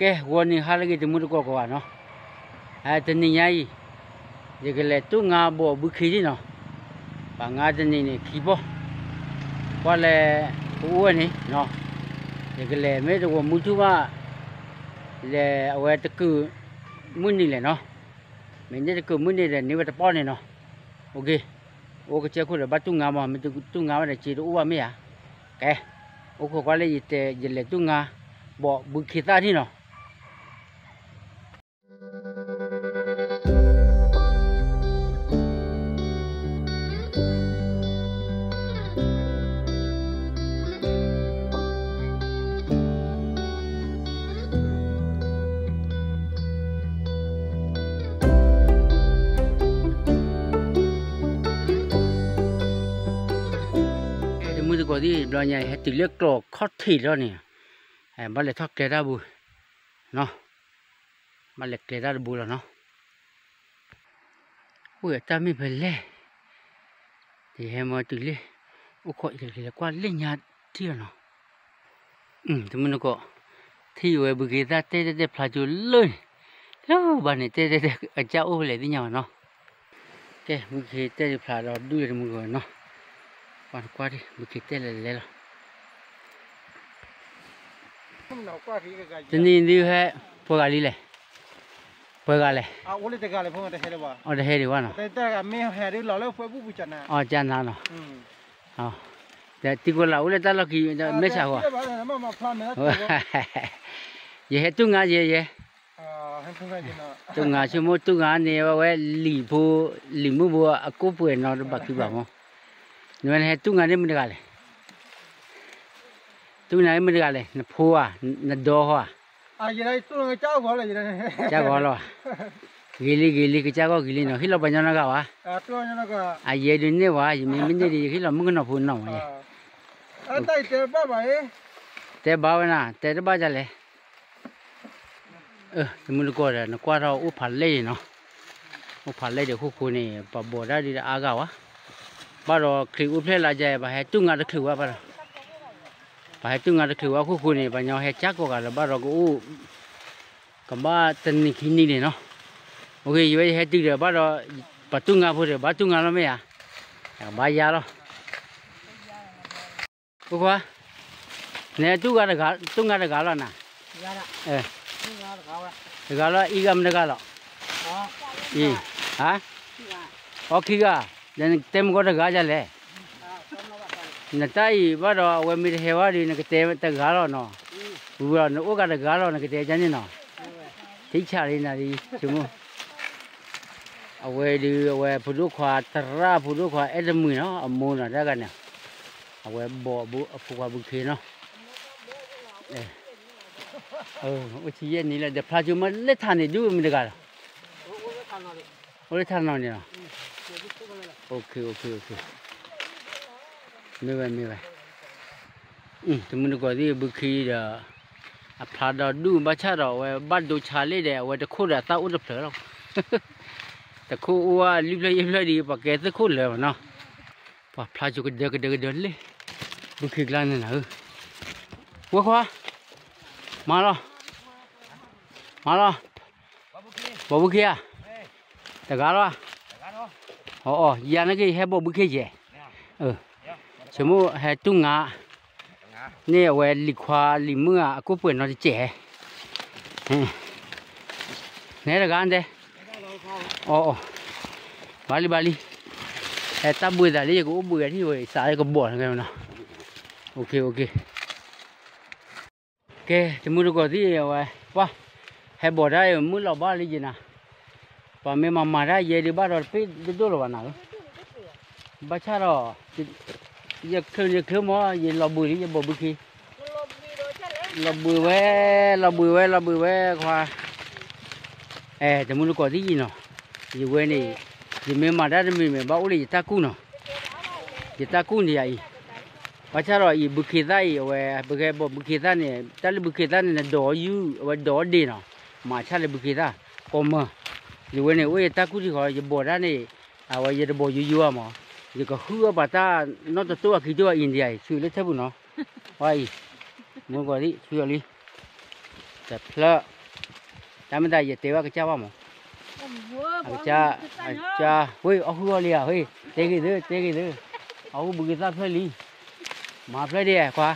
ကဲ ဂီၤနံၤဟါလၢအဂ့ၤ တမုၢ်တကိးကိးဂၤနီၤ, တနံၤညါအံၤ ယကလဲၤတူၢ်ငါဘီၣ်ဘုခ့ဒံးနီၤ, ပှၤငါတနံၤန့ၣ်ခံဘီၣ်, ကွၢ်လဲၤ ကအိၣ်ဝဲန့ၣ်နီၤ, ယကလဲၤမ့ၢ်တဝီၤမုၢ်ထူၣ်ဘၣ်, လဲၤအဝဲတကုာ်မုၢ်နံၤလဲၣ်နီၤ, မ့ၢ်န့ၢ်တကုာ်မုၢ်နံၤဒီးန့ၢ်ဝဲတပီၢ်န့ၣ်နီၤ, အိၣ်က့ၤ, အိၣ်ကစၢၢ်ခိၣ်ဒီးဘၣ်တူၢ်ငါမး, မ့ၢ်တတူၢ်ငါဘၣ်ဒီးစ့တအိၣ်ဘၣ်မ့ၢ်ဧါ, ကဲ, အိၣ်ခိးကွၢ်လၢယတဲ ယလဲၤတူၢ်ငါ ဘီၣ်ဘုခ့သၣ်ဒံးနီၤ. တမုၢ်တကိးသ့ၣ် ဘျီညါအံၤ ဟဲတုၤလၢကျီၢ်ခီၣ်ထံးလီၤန့ၣ်, ဘၣ်လဲၤထီၣ်ကျဲတၢ်ဘိ, ဘၣ်လဲၤကျဲတၢ်တဘိလီၤနီၤ. အိၣ်တၢ်မ့ၢ်ဖဲလဲၣ်, ယဟဲမၤတုၤလံ, အိၣ်ခိးအံၤတက့ၤလၢကွၢ်လၢညါထံၣ်လီၤနီၤ. တမုၢ်နကိး, ထံၣ်ဝဲဘုခ့သၣ်တဲတဲတဲဖျါကၠိလၢန့ၣ်, လၢဘၣ်န့ၣ် တဲတဲတဲအကၢ်အိၣ်ဖဲလဲၣ်သ့ၣ်ညါဘၣ်နီၤ. ကဲ ဘုခ့တဲတဖျါဒီးဒူၣ်လၢတမုၢ်နကိးနီၤ, ကွၢ်တကွၢ်ဒံး ဘုခ့တဲလဲၤလဲၤလီၤ. တနံၤဒုးဟဲ ပှဲၤဂၤလံလဲၣ်, ပှဲၤဂၤလဲၣ်, အီၤတဟဲဒံးဘၣ်နီၤ, အီၤကၢ်နၤနီၤ, တံၤကိလးအိၣ်လၢတၢ်လီၢ်ခံ မဲဆးဂီၤ, ယဟဲတူၢ်ငါယဲယဲ တူၢ်ငါဆိကမိၣ် တူၢ်ငါန့ၣ် ဝဲလံာ်ဖိ လံာ်မုၢ်ဖိအကိၣ်ပှဲၤနီတဘၣ်ခံဘၣ်မး, နဝဲနဟဲတူၢ်ငါန့ၣ်မ့ၢ်တဂၤလဲၣ်, တူၢ်ငါန့ၣ်မ့ၢ်တဂၤလဲၣ် နဖိဧါ, နဒီဟီဧါ, ကၢ်ဂီၤလီၤ, ဂ့ၤလံဂ့ၤလံ ကစၢ်ဂီၢ်ဂ့ၤလံနီၤ ဟ့ၣ်လီၤပှၤညီနဂၤဝဲ, အယဲဒုးန့ၢ်ဝဲ ယမ့ၢ်မ့ၢ်န့ၢ်ဒီး ယဟ့ၣ်လီၤမုၣ်ကနီၤဖိနီၤဝဲယဲ, တဲဘၣ်ဝဲနၤ တဲတဘၣ်ဒ်လဲၣ် တမုၢ်တကိးဒီး နကွၢ်ထီၣ်အိၣ်ဖးလဲၢ်အံၤနီၤ, အိၣ်ဖးလဲၢ်ဒီးဃိဃိန့ၣ် ပှၤဘီၣ်တၢ်ဒုးတအါဂၤဝဲ, ဘၣ်ဒီးချံးအိၣ်ဖျဲၣ်လါယဲ ပှၤဟဲတူၢ်ငါတချုးဝဲဘၣ်ဒီး, ပှၤဟဲတူၢ်ငါတချုးဝဲဃိဃိန့ၣ် ပှၤညီဟဲကၢ်ကိးဂၤဒီး ဘၣ်ဒီးကအိၣ် ကဘၣ်တနံၤခံနံၤန့ၣ်နီၤ, အိၣ်က့ၤ ယဝဲယဟဲတုၤဒီးဘၣ်ဒီး ပှၤတူၢ်ငါဖိဒီး ဘၣ်တူၢ်ငါလီၤမ့ၢ်ဧါ, ကဘၣ်ယါလီၤ ဖိခွါ, နတူၢ်ဂၤတဂၤ တူၢ်ငါတဂၤလီၤနၤ, တဂၤလီၤ အံၤဂၤမတဂၤလီၤ, အံၤ, ဟါ, အီခံဂၤ, ဒီးနတဲမုၢ်ကီၢ်တဂၤဒ်လဲၣ်, နတၢ်အံၤဘၣ်ဒီး အဝဲမ့ၢ်တဟဲဝဲဒီး နကတဲတဂၤလီၤနီၤ, ဝံၤလီၤ နအိၣ်ဂၤတဂၤလီၤ နကတဲဒ်န့ၣ်နီၤ, ထံဆးလံနၤလံ ဆိကမိၣ် အဝဲဒုး အဝဲဖိဒိၣ်ခွါ သရၣ်ဖိဒိၣ်ခွါ အဲၣ်တမှံၤနီၤ အမိၢ်နီၤ တၢ်ဂၤန့ၣ်, အဝဲဘီၣ်အဖိခွါဘုခ့နီၤ, အိၣ်ဆံယဲၢ်နံၣ်လၢ ဒီးဖျါကၠိမ့ၢ်လၢထးန့ၣ် ဒုးမ့ၢ်တဂၤလီၤ, အိၣ်လၢထးနီၤန့ၣ်လီၤ, မ့ၢ်ဝဲမ့ၢ်ဝဲ တမုၢ်တကိးသ့ၣ်ဘုခ့ဒီး အဖျါဒီးဒူၣ် ဘၣ်ဆၣ်ဒီးအဝဲဘၣ်ဒိဆါလံဒီး အဝဲတခိၣ်ဒီးအသၣ်အိၣ်တဖျၢၣ်လီၤ, တခိၣ်အိၣ်ဝဲလွံၢ်ဖျၢၣ်ယဲၢ်ဖျၢၣ်ဒီး ပှၤကဲသ့ၣ်ခိၣ်လၢာ်မးနီၤ, ပှၤဖျါကၠိကဒၢကဒၢကဒၢလံ, ဘုခ့ကျါန့ၣ်နၤဧၢ, ဝဲခွါ, မၤလီၤ, မၤလီၤ, ဘီၣ်ဘုခ့ဧါ, တဂၤလီၤ, အီ ယၤန့ၣ်က့ၤ ဟဲဘီၣ်ဘုခ့ယဲၢ်, ဆိကမိၣ်ဟဲတူၢ်ငါ န့ၣ်အဝဲလံာ်ခွါလံာ်မုၢ်ဧါ အကိၣ်ပှဲၤနီတစဲး, နဟဲတဂၤဒဲး, အီ ဘၣ်လံဘၣ်လံ, ဟဲတၢ်ဘှံးသးလံ ယကအိၣ်ဘှံးအထံၣ်ဝဲ စးလၢကဘီၣ်နီၤ, ကဲ, တမုၢ်တကိးသ့ၣ်အဝဲ, ပှၤ, ဟဲဘီၣ်တၢ်အံၤ မုၢ်လီၤဘၣ်လံယနၤ, ပှၤမ့ၢ်မၤမၤတၢ်ယဲဒုးဘၣ်ဒီးတပ့ၢ်ဒိၣ်ဒိၣ်လၢၤဘၣ်နၤဧၢ, ဘၣ်ဆၣ်ဒီး, ယချုးယချုးမး ယလီၤဘှံးလံ ယဘီၣ်ဘုခ့, လီၤဘှံးဝဲ, လီၤဘှံးဝဲ လီၤဘှံးဝဲခွါ အဲ တမုၢ်တကိးသ့ၣ်ယံၤနီၤ, ယဝဲန့ၣ်, ယမ့ၢ်မၤတၢ်တမံၤမ့ၢ် ဘၣ်အိၣ်လၢယတၢ်ကူၣ်နီၤ, ယတၢ်ကူၣ်န့ၣ်ယၤအံၤ, ဘၣ်ဆၣ်ဒီးအံၤ ဘုခ့သၣ်အံၤ အဝဲ ပကဲဘီၣ်ဘုခ့သၣ်န့ၣ် တၢ်လၢဘုခ့သၣ်န့ၣ် နဒိးယူၢ် အဝဲဒိးဒ့နီၤ, မၤဆၣ်လၢဘုခ့သၣ်, ကိးမၢ, ယဝဲန့ၣ် အိၣ်ယတၢ်ကူၣ်ထံဃီ ယဘီၣ်တၢ်န့ၣ်, အဝဲယတဘီၣ်ယူၢ်ယူၢ်ဘၣ်မး, ယကဃုအီၣ်ပှၤတၢ်နီၢ်တတိၢ်အခံတိၢ်အံၤဒံးအံၤ ဆူလၢထဲပူၤနီၤ, ဝဲအံၤ, မုၢ်ကီၢ်သ့ၣ် ဆူအီၤလံ တဖျၢၣ်, တၢ်မ့ၢ်တၢ်ယတဲဘၣ်ကစၢ်ဘၣ်မး, အကစၢ်, အကစၢ်, ဝ့ၢ်အီၣ်ဃုအီၣ်လံဧါ, ဝ့ၢ် တဲဂ့ၤသု တဲဂ့ၤသု, အီၣ်ဃုဘူးကသၣ်ဖျၢၣ်လံ, မၤဖျၢၣ်ဒ်ခွါ,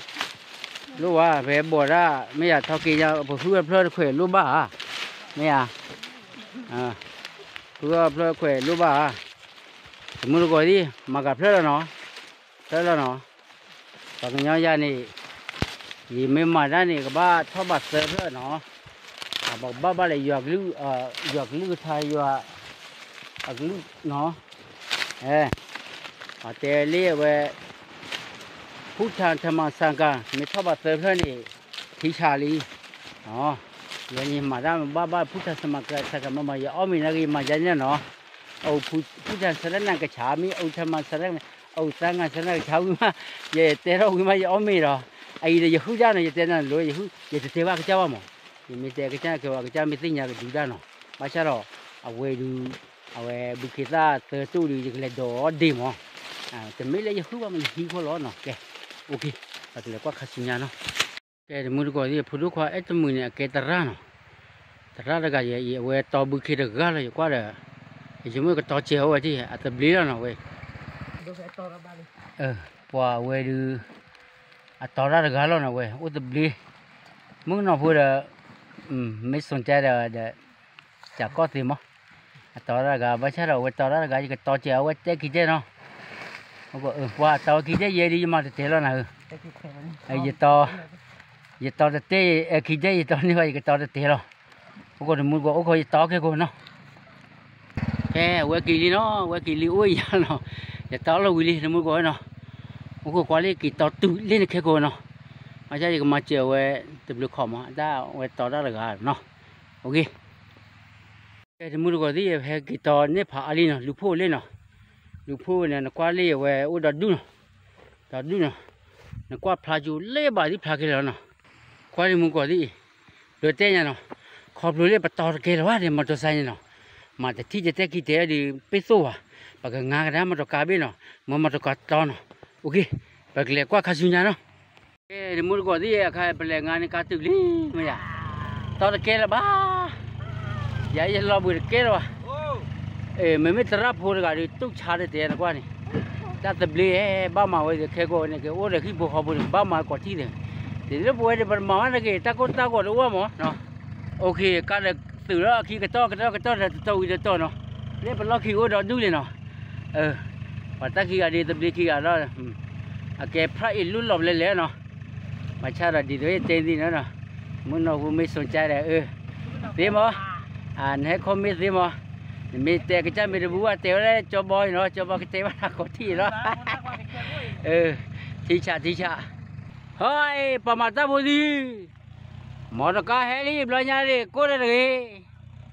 လိၣ်ဝဲ ဖဲဘီၣ်ဒၣ် မ့ၢ်ယၤထီၣ်က့ၤညါ ပဃုအီၣ်ဖျၢၣ်တခွဲးလိၣ်ဘၣ်ဧါ, မ့ၢ်ယၤ, ဃုအီၣ်ဖျၢၣ်တခွဲးလိၣ်ဘၣ်ဧါ, တမူတကိးသ့ၣ် မၤကၤဖျၢၣ်လီၤနီၤ, ဖျၢၣ်လီၤနီၤ, ပှၤကညီယၤန့ၣ်, ယမ့ၢ်မၤတၢ်န့ၣ် ကဘၣ်ထီၣ်ဘးသၢဖျၢၣ်နီၤ, ပကဘၣ်ဘၣ်လဲၤယွၤကလုၢ်, ယွၤကလုၢ်ကထါယွၤ, အကလုၢ်နီၤ, အတဲလံအဝဲ, ဖူထၣ်ထမၤစၢကၤ မ့ၢ်ထီၣ်ဘးသၢဖျၢၣ်န့ၣ်, ထံဆးလံ, ယဲန့ၣ်မၤတၢ်မၤဘၣ်ဘၣ်ဖူထၣ်ထမၤစၢကၤမၤမၤ ယအီၣ်မ့ၤနာ်က့ၤ ယမၤယၤန့ၣ်နီၤ, ဖူထၣ်ဆၢတၢ်နၤကဆါမ့ၢ် အိၣ်ထမၤစၢတၢ်, အိၣ်သးငါဆၢတၢ်ကဆါဝံၤမး, ယတဲထီၣ်ဝံၤမး ယအီၣ်မ့ၤဒီး, အအံၤဒီးယဃုဒၣ်နီၤ ယတဲနၤလိၤ ယဃု, ယတတဲဘၣ်ကစၢ်ဘၣ်မး, ယမ့ၢ်တဲကစၢ်ကဲဝဲကစၢ်မ့ၢ်သ့ၣ်ညါကဒုဒၣ်နီၤ, ဘၣ်ဆၣ်ဒီး, အဝဲဒုး, အဝဲဘုခ့သၣ်သၢတိၢ်ဒုး ယကလဲၤဒိးအီၤဒ့ၢ်မး, တမ့ၢ်လၢယဃုဘၣ်မး ယဟံးဃီလီၤနီၤ, ကဲ, ပကလဲၤကွၢ်ခါဆူညါနီၤ, ကဲ တမူတကိးသ့ၣ် ဖိဒိၣ်ခွါအဲၣ်တမုာ်န့ၣ် အကဲသရၣ်နီၤ, သရၣ်တဂၤယဲအံၤ အဝဲတီဘုခ့တဂၤလီၤ ယကွၢ်ဒီး, ယဆိကမိၣ်ကတီစဲးအီၤဝဲဒၣ် အသဘျ့လီၤနီၤဝဲ ပှၤဝဲဒုး, အတီတၢ်တဂၤလီၤနီၤဝဲ အိၣ်သဘျ့, မုၣ်ကနီၤဖိဒီး, မ့ၢ်စိၤတဲဒီး, ဒီး, ကၠးကီၢ်သ့မး, အတီတၢ်တဂၤ ဘၣ်ဆၣ်ဒီးအဝဲတီတၢ်တဂၤ ယကတီစဲးအီၤဝဲတဲခံတဲနီၤ, ပှၤအတီခံတဲ ယဲဒုးယမၤတတဲလီၤနၤဧၢ, ယတီတတဲ, ခံတဲယတီန့ၢ်ဘၣ် ယကတီတတဲလီၤ, အိၣ်ခိးတမူတကိး အိၣ်ခိးယတီခဲကိာ်နီၤ ခဲအဝဲက့ၤလံနီၤ အဝဲက့ၤလံအိၣ်ယၤနီၤ ယတီလီၤဝံၤလံ တမူတကိးနီၤ အိၣ်ခိးကွၢ်လၢက့ၤတီတုၤလၢနခဲကိာ်နီၤ ဘၣ်ဆၣ်ယကမၤစၢၤဝဲတဘျုးခီၣ်မး အတၢ်ဝဲတီတၢ်တဂၤနီၤ ကဲ တမူတကိးသ့ၣ် ဟဲက့ၤတီန့ၢ်ဖးအါလံနီၤ လူၤဖိလ့ၣ်နီၤ လူၤဖိန့ၣ် နကွၢ်လၢအဝဲအိၣ်ဒီဒူၣ်နီၤ ဒီဒူၣ်နီၤ နကွၢ်ဖျါကၠိလၢဘၣ်သ့ၣ်ဖျါက့ၤလီၤနီၤ ကွၢ်လံမူကီၢ်သ့ၣ် ဒိးတဲညါနီၤ ခီဖျိလၢပတီတကဲလၢၤဘၣ်ဒီး မီတီစဲန့ၣ်နီၤ မၤတထံၣ်တတဲခံတဲဒီး ပ့သိၣ်ဝဲ ပကငါကဒါမီတီကါဘ့ၣ်နီၤ မၢမီတီကါတီနီၤ အိၣ်က့ ပကလဲၤကွၢ်ခါဆူညါနီၤ ကဲ တမူတကိးသ့ၣ် အခါပလဲၤငါန့ၣ်ကါတုၤလံ မ့ၢ်ယၤ တီတကဲလၢၤဘၣ် ယၤယလီၤဘှံးတကဲလၢၤဘၣ် မ့မ့ၢ်သရၣ်ဖိတဂၤဒီး တူၢ်ဆါတတဲနကွၢ်န့ၣ် တၢ်သဘျ့ ဘၣ်မၤဝဲဒီးခဲကိးန့ၣ် ကအိၣ်ဒီးဟံၣ်ဖိဃီဖိန့ၣ် ဘၣ်မၤကီးထံၣ်ဒီး ဒ်သိးပဝဲဒၣ်ပတမၤဘၣ်တဂ့ၤ တၢ်ကိၢ်တၢ်ဂီၤတအိၣ်မး ကဲ ကါဒီးသုးလၢအခံကတီၢ်ကတီၢ်ကတီၢ်ဒီးတတီၤဝံၤတတီၤနီၤ လၢပလီၢ်ခံအိၣ်ဒီဒူၣ်လံနီၤ ပှၤတၢ်ခံဂၤဒ်သဘျ့ခံဂၤလီၤ အကဲဖျါအံၤလူလီၤပလဲၤလဲၤနီၤ ဘၣ်ဆၣ်ဒီးဒ်သိးယတဲသ့ၣ်နီၤ မုၢ်နီၢ်ဟူမ့ၢ်စိၤကါဒီး သ့မး နဟဲခီမ့ၢ်သ့မး နမ့ၢ်တဲကစၢ်မ့ၢ်တဘူၣ်ဘၣ်တဲဝဲလၢကၠီဘီအံၤနီၤ ကၠီဘီကတဲဘၣ်နၤကိးထံၣ်အံၤလီၤ ထံဆးထံဆး ဟီ ပှၤမၤတၢ်ဖိသံ မီတီကါဟဲလံဘျီညါန့ၣ် ကိၢ်ဒီးတဂ့ၤ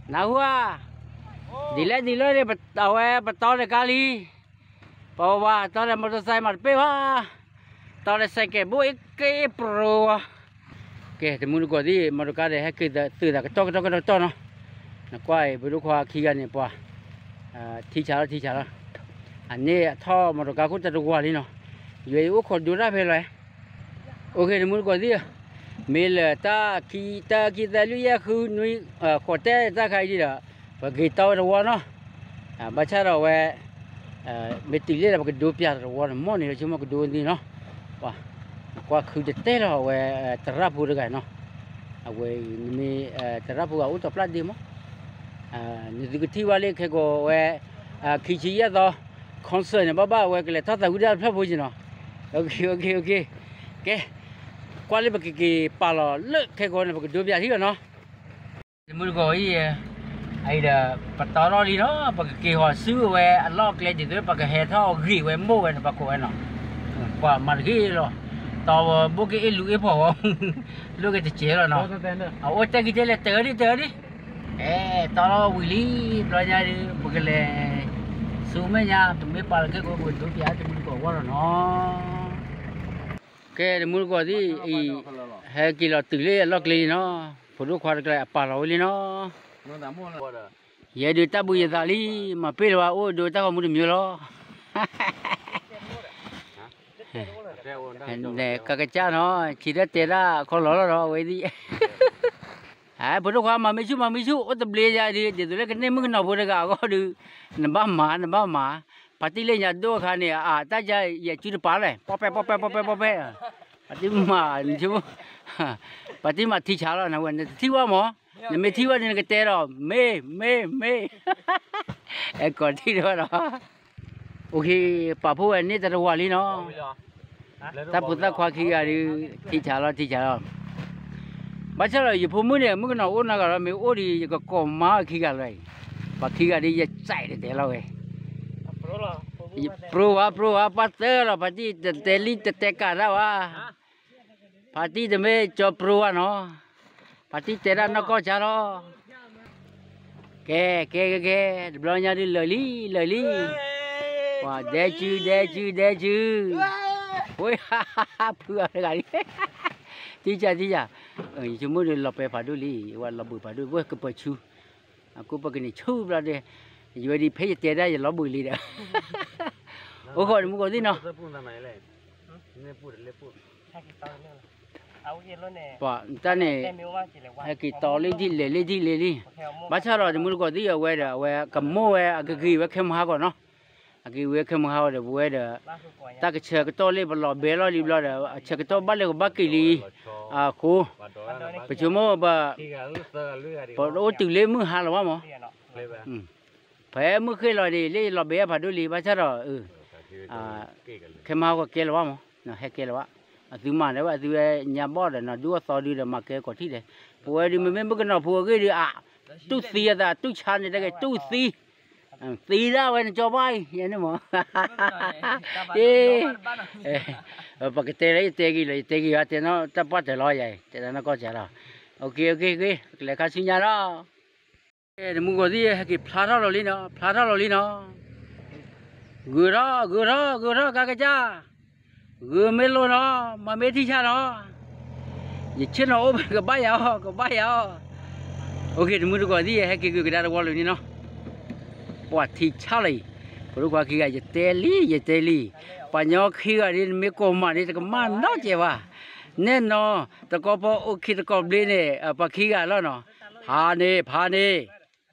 နၢ်ဟူဧါ ဒ်လဲၣ်ဒ်လဲၣ်န့ၣ် အဝဲပတီဒီးကါလံ ပဝဲတီဒီးမီတီစဲမၤတပ့ၢ်ဘၣ် တီဒီးစဲးကဲးဘိၣ်အ့ၣ်က့ၣ်အ့ၣ်ပြိဝါ ကဲ တမူတကိးသ့ၣ် မီတီကါဒီးဟဲက့ၤသုးသးကတီၢ်ကတီၢ်ကတီၢ်ကတီၢ်နီၤ နကွၢ်အံၤ ပဒိၣ်ခွါခံဂၤန့ၣ်ပှၤ ထံဆးလီၤထံဆးလီၤ အန့ၣ်အထီၣ်မီတီကါခိၣ်တၢ်တဝၤလံနီၤ ယွၤအံၤအိၣ်ခိးဒိတၢ်ဖဲလီၤ အိၣ်က့ တမူတကိးသ့ၣ် မ့ၢ်လၢတၢ်ခံ တၢ်ခံသၢလွံၢ်ယဲၢ်ဃုနွံ ဃိးတဲတၢ်ခါအံၤဒီး ပက့ၤတီဝဲတဝီနီၤ ဘၣ်ဆၣ်ဒီးအဝဲ မ့ၢ်တုၤလၢဒီးပကဒိပၠးတဝီန့ၣ် မ့ၢ်န့ၣ်လၢဆိကမိၣ်ကဒိသ့နီၤ ကွၢ်ခုတတဲလီၤအဝဲ သရၣ်ဖိတဂၤနီၤ အဝဲအံၤနမ့ၢ် သရၣ်ဖိဂၤအိၣ်တီၤပျၢ်ဒ့မး နသုကထံၣ်ဝဲလၢခဲကိးဝဲ ခံဆံယဲၢ်သီ concert န့ၣ် ဘၣ်ဘၣ်အဝဲကလဲၤထီၣ်သးဝံၣ်ဒၣ်တဖျၢၣ်ဖိက့ၤနီၤ ကဲ ကွၢ်လၢပကက့ၤပာ်လီၤလၢခဲကိးန့ၣ် ပကဒိပၠးထံၣ်လီၤနီၤ တမူတကိးအံၤ အံၤဒီး ပတီထီၣ်လံနီၤ ပကက့ၤဟီၤဆူဝဲအလီၢ်အကျဲဒ်သိး ပကဟဲထီၣ်ဂ့ၤဝဲမိၢ်ဝဲန့ၣ် ပှၤခိးဝဲနီၤ ပှၤမၤတဂ့ၤလီၤ တီဝဲဘိၣ်က့ၤအ့ၣ်လူၤအ့ၣ်ဖီၣ်ဝဲ လိၣ်က့ၤတစဲးလီၤနီၤ အအိၣ်တဲက့ၤတဲလဲၤတၢ်ဒ်တၢ်ဒ် အဲ တီထီၣ်ဝံၤလံ ဘျီညါဒီး ပကလဲၤ ဆူမဲာ်ညါ ပမ့ၢ်ပာ်လီၤခဲကိး ပကဒိပၠးတမူတကိးဝဲလီၤနီၤ ကဲ တမူတကိးသ့ၣ်အံၤ ဟဲက့ၤလီၤတုၤလၢအလီၢ်ကျဲလံနီၤ ဖိဒိၣ်ခွါတကျဲအပာ်လီၤဝဲလံနီၤ ယဲဒုးတၢ်ဘှံးယသးလံ မၤပ့ၢ်လၢၤဘၣ် အိၣ်ဒိတၢ်ဂီၤမူတမံၤလီၤ ကကစၢ်နီၤ ဆံးတၢ်တဲတၢ်ခီလီၤလီၤနီၤ အဝဲသ့ၣ် ဖိဒိၣ်ခွါ မၤမ့ၢ်ဆူၣ်မၤမ့ၢ်ဆူၣ် အိၣ်တဘျ့ယၤဒုး ဒ်သိးလၢကန့ၢ်မုၣ်ကနီၤဖိတဂၤအဂီၢ်ဒုး နဘၣ်မၤ နဘၣ်မၤ, ဖါတံၢ်လၢညါဒိၣ်အခါန့ၣ် အတၢ်ယၤယဲၢ်စုတပၤလဲၣ် ပီၣ်ပဲၣ်ပီၣ်ပဲၣ်ပီၣ်ပဲၣ်ပီၣ်ပဲၣ်, ဖါတံၢ်မၤ ဖါတံၢ်မၤထံဆါလီၤ နဝဲ နတထံၣ်ဘၣ်မး, နမ့ၢ်ထံၣ်ဘၣ်န့ၣ် နကတဲဒီး မ့ၢ် မ့ၢ် မ့ၢ် အဲၣ်ကိးထံၣ်တဝဲဒီး အိၣ်ခ့ ပာ်ဖှိၣ်ဝဲန့ၣ်တၢ်တဝၤလံနီၤ, တၢ်ဖိသၣ်ခွါခံဂၤဒုး ထံဆါလီၤ ထံဆါလီၤ, ဘၣ်ဆၣ်ဒီး ယဖိမုၣ်န့ၣ် မုၣ်ကနီၤအိၣ်နၤဂၤလီၤ မ့ၢ်အိၣ်ဒီး ယကကိးမါဝဲခံဂၤလီၤအံၤ, ပှၤခံဂၤဒုး ယစဲးတတဲလီၤဝဲ, ပြိဝါ ပြိဝါ ပှၤသၢလီၤ ဖါတံၢ် တတဲလံတတဲကးဒၣ်ဝဲ ဖါတံၢ်တမ့ၢ်ကၠီပြိဝါနီၤ, ဖါတံၢ်တဲဒၣ်နီၢ်ကီၢ်ဆါလီၤ, ကဲ ကဲ ကဲ ကဲ တဘျီညါဒုး လၢာ်လံ လၢာ်လံ, ပှၤဒဲစု ဒဲစု ဒဲစု, ဝဲ ဖုအတဂၤလံ, ထံဆါ ထံဆါ, ယဆိကမိၣ်ဒီး လီၤပဲာ်ဖးဒိၣ်လံ ဝဲလီၤဘှံးဖးဒိၣ် ဝဲကပၢၤဆူ, အကူပကန့ၣ်ဆူဘျီဒီး, ယဝဲဒ်ဖဲယတဲဒၣ်ယလီၤဘှံးလံဒီး, အိၣ်ဃီတမူကီၢ်သံနီၤ ပှၤတၢ်န့ၣ် ဟဲက့ၤတီလံထံၣ်လဲၤလံထံၣ်လဲၤလံ, ဘၣ်ဆၣ်ဒီးတမူတကိးသံအဝဲဒီး အဝဲကမိၣ်ဝဲအကဂ့ၤဝဲခဲမုၢ်ဟါဂီၤနီၤ, အကဂ့ၤဝဲခဲမုၢ်ဟါဂီၤဒီး ပဝဲဒီး တၢ်ကဆၢကတီၢ်လၢပလီၤဘဲလီၤလံဘျီဒီး အဆၢကတီၢ်ဘၣ်လဲၤကဘၣ်က့ၤလံ, အဃိ ပဆိကမိၣ်ဘၣ် ပအိၣ်တုၤလၢမုၢ်ဟါလီၤဘၣ်မး ဖဲမုၢ်ဃ့ၢ်လီၤဒံး လၢယလီၤဘဲဖးဒိၣ်လံ ဘၣ်ဆၣ်ဒီး ခဲမုၢ်ဟါဂီၤကဲလီၤဘၣ်မး, ဟဲကဲလီၤဘၣ်, အသုမၤဒၣ်ဝဲ အသုဝဲညါဘီၣ်ဒီး နဒူအသီဒုဒီး မၤကဲကီးထံၣ်ဒီး, ပဝဲဒုး မ့မ့ၢ်မုၣ်ကနီၤဖိအဂ့ၢ်ဒုး အ တူၢ်သံအသး တူၢ်ဆါန့ၣ်တဂ့ၤ တူၢ်သံ, သံဒၣ်ဝဲနကၠီဘၣ်အံၤ ယဲန့ၣ်မး, ပကတဲလၢယတဲဂ့ၤလီၤ ယတဲဂ့ၤဘၣ် တဲနီၢ်တၢ်ပှၢ်တၢၢ်လီၤယၤ တဲတၢ်နီၢ်ကီၢ်စဲးလီၤ, ကလဲၤခါဆူညါလီၤ တမူတကိးသံ ဟဲက့ၤဖျါထီၣ်လီၤလံနီၤ ဖျါထီၣ်လီၤလံနီၤ, ဂုၤထီၣ် ဂုၤထီၣ် ဂုၤထီၣ် ကါကစၢ်, ဂုၤမ့ၢ်လိၤနီၤ မၤမ့ၢ်ထံဆါနီၤ, ယဆ့ၣ်နီၤအိၣ် ကဘၣ်ယၤအီၤ ကဘၣ်ယၤအီၤ, အိၣ်ခ့ တမူတကိးသံ ဟဲက့ၤဂုၤကဒါတဝီလၢန့ၣ်နီၤ, ပှၤထံဆါလီၤအံၤ, ဖိဒိၣ်ခွါခံဂၤ ယတဲလံ ယတဲလံ, ပှၤညီခံဂၤဒ် နမ့ၢ်ကိးမးဒ် တကမၣ်နီတစဲးဘၣ်, နဲၣ်နီၤ တကီၢ်ဖီအိၣ်ခံတကီၢ်ဘျ့န့ၣ် ပှၤခံဂၤလီၤနီၤ, ဖးန့ၣ် ဖးန့ၣ်,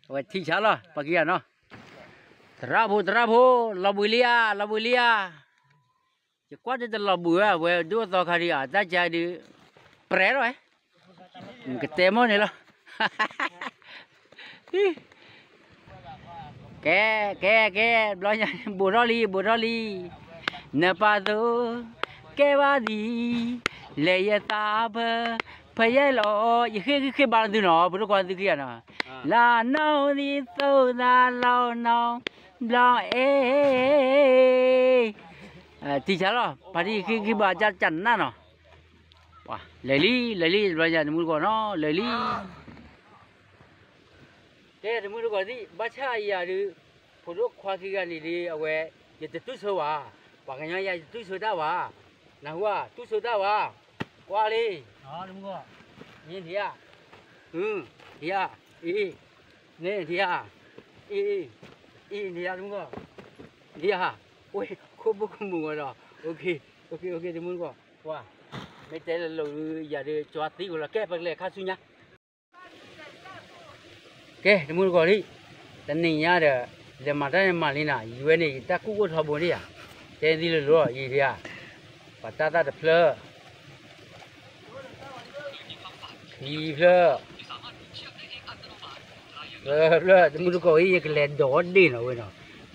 အဝဲထံဆါလီၤ ပှၤခံဂၤနီၤ, သရၣ်ဖိ သရၣ်ဖိ, လီၤဘှံးလံဧါ လီၤဘှံးလံဧါ, ယကွၢ်ဒ်တလီၤဘှံးဝဲ အဝဲဒိၣ်အသီခါဒံး အတၢ်ကါဒုး ပြဲလီၤဝဲ, ကတဲမီၢ်န့ၣ်လီၤ ကဲ ကဲ ကဲ, ဘျီညါ ဘူးထီၣ်လံ ဘူးထီၣ်လံ, နပာ်သူ ကဲဘၣ်ဒံး, လဲၤယသးဖၢ ဖဲယဲလီၤ, ယဃ့ၢ်ဃ့ၢ်ဘါလီၤသုနီၤ ပဒိၣ်ခွါသုခံဂၤနီၤ, လါနီၢ်သံသိသးလီၤနီၤ, ဘျီအဲ ထံဆါလီၤ ဖါတံၢ်ဃ့ၢ်ဃ့ၢ်ဘါကၢ်ကၢ်နးနီၤ, လဲၤလံ လဲၤလံ ဘျီညါ တမူတကိးနီၤ လဲၤလံ ကဲ တမူတကိးသံ ဘၣ်ဆၣ်ယၤဒုး ဖိဒိၣ်ခွါခံဂၤန့ၣ်ဒုး အဝဲ ယတတူၢ်ဆိဝဲ, ပှၤကညီယၤယတတူၢ်ဆိတၢ်ဝဲ, နၢ်ဟူဧါ တူၢ်ဆိတၢ်ဝဲ, ကွၢ်လံ, နထံၣ်ဧါ, ထံၣ်ဧါ, အ့ န့ၣ်ထံၣ်ဧါ, အ့ အ့ နထံၣ်ဧါ တမူတကိး, နထံၣ်ဧါ, ဝ့ၢ်ခိၣ်ဘိၣ်ကမူၤဝဲဒီး, တမူတကိး, ကွၢ်, မ့ၢ်တဲလၢလိၤဒုး ယၤဒုး ကၠီသံဝဲလီၤ ကဲ ပကလဲၤခါဆူညါ ကဲ တမူတကိးလံ, တနံၤညါဒီး လဲၤမၤတၢ်န့ၣ်မၤလံနၤ, ယဝဲန့ၣ် ယတၢ်ကူၣ်အိၣ်ထီဘိန့ၣ်ဧါ, တဲသံလၢလီၤ ယံၤဒံးဧါ, ပှၤတၢ်သၣ်တဖျၢၣ်, ခံဖျၢၣ်, သၢဖျၢၣ်, တမူတကိးအံၤ ယကလဲၤဒိးဒ့ၣ်နီၤဝဲနီၤ,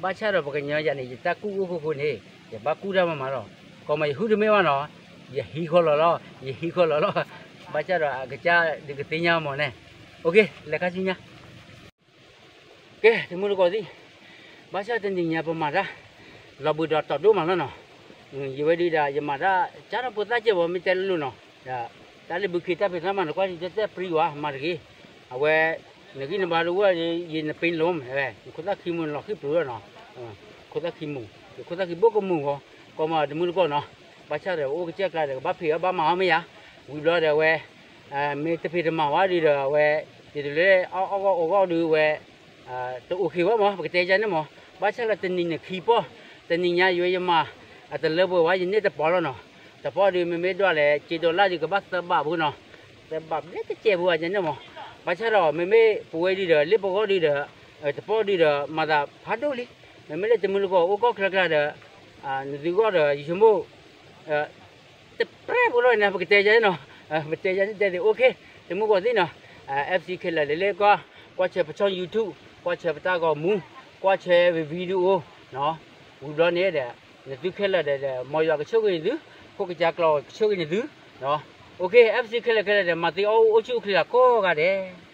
ဘၣ်ဆၣ်ဒီးပှၤကညီယၤန့ၣ် ယတၢ်ကူၣ်အိၣ်ခိၣ်ခိၣ်န့ၣ် ယဘၣ်ကူၣ်တၢ်မးမးလီၤ, ကိးမးယဟုတမ့ၢ်ဘၣ်နီၤ, ယဟံးဃီလီၤလီၤ ယဟံးဃီလီၤလီၤ, ဘၣ်ဆၣ်ဒီးအကစၢ်ဒုးကသ့ၣ်ညါမးန့ၣ်, အိၣ်ခ့ လဲၤခါဆူညါ ကဲ တမူတကိးသံ, ဘၣ်ဆၣ်တနံၤညါပမၤတၢ် လီၤဘှံးဒီးတီၤဒိၣ်မးလီၤနီၤ, ယဝဲဒုးဒၣ် ယမၤတၢ် ကၢ်ထီၣ်ဖိသၣ်ကဲဘၣ် မ့ၢ်တဲလိၤလိၤနီၤ, တၢ်လၢဘုခ့တၢ်ဖံးတၢ်မၤ နကွၢ်ဒ်တဲတဲပြံဝဲ မၤတဂ့ၤ, အဝဲ နဂံၢ်နဘါတအိၣ်ဒီး ယနပ့ၤလိၤမးဝဲ နခိၣ်သၣ်ခံမူၤ နလီၤဃံၣ်ပျိၤလီၤနီၤ, ခိၣ်သၣ်ခံမူၤ ယခိၣ်သၣ်ခံဘိၣ်ကမူၤဂီၤ, ကိးမးတမူတကိးနီၤ, ဘၣ်ဆၣ်ဒီးအိၣ်ကစၢ်ကျါဒီး ကဘၣ်ဖံးအီၣ်ဘၣ်မၤအီၣ်မ့ၢ်ယါ, ဝံၤဘျီဒီးအဝဲ မ့ၢ်တဖံးတမၤဝဲဒုးဒီးအဝဲ ဒ်သိးလၢအီၣ်အီၣ်ဂီၢ်အိးဂီၢ်ဒုးဝဲ တအိၣ်က့ၤဝဲမး ပကတဲယါန့ၣ်မး, ဘၣ်ဆၣ်လၢတနံၤန့ၣ်ခံပီၢ်, တနံၤညါယဝဲယမၤ အတလၢပှဲၤဝဲ ယန့ၢ်တပီၢ်လီၤနီၤ, တပီၢ်ဒုး မ့မ့ၢ်ဒွးလဲၣ် စ့ဒိးလၣ်ဒုး ကဘၣ်သၢဘးဖိနီၤ, သၢဘးဘျဲၣ်တစဲးဖိအါယါန့ၣ်မး, ဘၣ်ဆၣ်ဒီး မ့မ့ၢ်ပဝဲဒုဒီး လၢပဂီၢ်ဒုဒီး တပီၢ်ဒုဒီး မၤသးဖးဒိၣ်လံ. မ့မ့ၢ်လၢတမုၢ်တကိးအိၣ်ကီၢ်ချၢကျါဒီး နသုဂီၢ်ဒီး ယဆိကမိၣ် တပြဲၢ်ဖိလီၤန့ၣ် ပကတဲယၤနီၤ, ပတဲယၤန့ၣ်တဲသ့ၣ် OK, တမုၢ်တကိးသ့ၣ်နီၤ, FC ခဲလၢာ်လၢလၢကွၢ် ကွၢ်ဆၢပဆီၣ် YouTube, ကွၢ်ဆၢပတၢ်ဂီၤမူ, ကွၢ်ဆၢပvideo, ဝံၤဘျီန့ၣ်ဒီး နသုခဲလၢာ်ဒီး မ်ယွၤကဆိၣ်ဂ့ၤနသု, ဖိကစၢ်ကျီကဆိၣ်ဂ့ၤနသု, OK, FC ခဲလၢာ်ခဲလၢာ်ဒီး မၤသ့အီၣ်အိၣ်ဆူၣ်အိၣ်ချ့လၢကိးဂၤဒဲး